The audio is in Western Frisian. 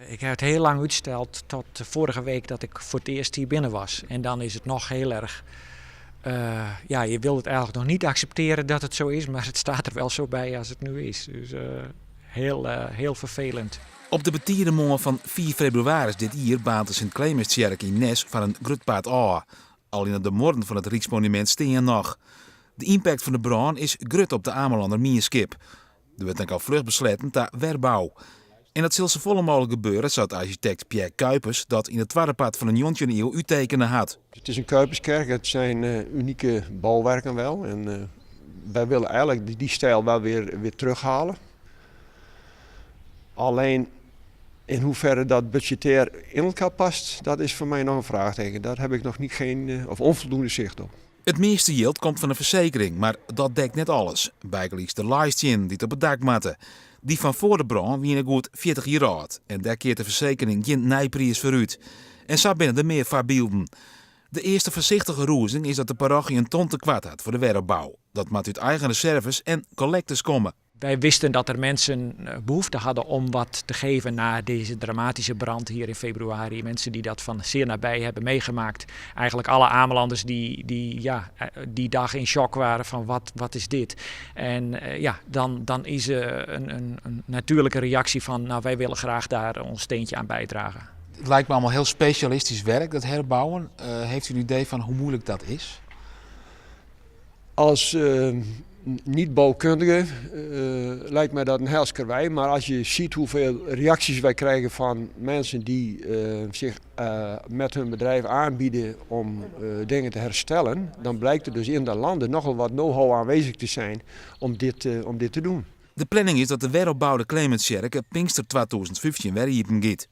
Ik ha it hiel lang útsteld tot foarige week dat ik foar it earst hjir binnen was. En dan is it noch hiel erch. Ja, je wilt het eigenlijk nog niet accepteren dat het zo is, maar het staat er wel zo bij als het nu is. Dus heel vervelend. Op de betide moarn fan 4 febrewaris dit jier baarnt de Sint Clemenstsjerke yn Nes foar in grut part ôf. Allinne de muorren fan it Ryksmonumint stean noch. De ympakt fan de brân is grut op de Amelanner mienskip. Der wurdt dan ek al fluch besletten ta werbou. En dat sil safolle mooglik gebeure sa't arsjitekt Pierre Cuypers dat yn it twadde part fan de njoggentjinde iuw úttekene hat. Het is een Cuyperskerk, het zijn unieke bouwwerken wel. En wij willen eigenlijk die stijl wel weer terughalen. Alleen in hoeverre dat budgetair in elkaar past, dat is voor mij nog een vraagteken. Daar heb ik nog niet geen, of onvoldoende zicht op. It measte jild komt fan de fersekering, mar dat dekt net alles. Bygelyks de leistiennen dy't op it dak moatte. Dy fan foar de brân wiene goed 40 jier âld en dêr keart de fersekering gjin nijpriis foar út. En sa binne der mear foarbylden. De earste foarsichtige rûzing is dat de parochy in ton tekoart hat foar de weropbou. Dat moat út eigen reserves en kollektes komme. Wij wisten dat er mensen behoefte hadden om wat te geven na deze dramatische brand hier in februari. Mensen die dat van zeer nabij hebben meegemaakt. Eigenlijk alle Amelanders die, ja, die dag in shock waren van wat is dit? En ja, dan is een natuurlijke reactie van nou, wij willen graag daar ons steentje aan bijdragen. Het lijkt me allemaal heel specialistisch werk, dat herbouwen. Heeft u een idee van hoe moeilijk dat is? Als niet-bouwkundige lijkt mij dat een hels karwei. Maar als je ziet hoeveel reacties wij krijgen van mensen die zich met hun bedrijf aanbieden om dingen te herstellen, dan blijkt er dus in de landen nogal wat know-how aanwezig te zijn om dit te doen. De planning is dat de weropboude Clemenstsjerke Pinkster 2015 wer iepen giet.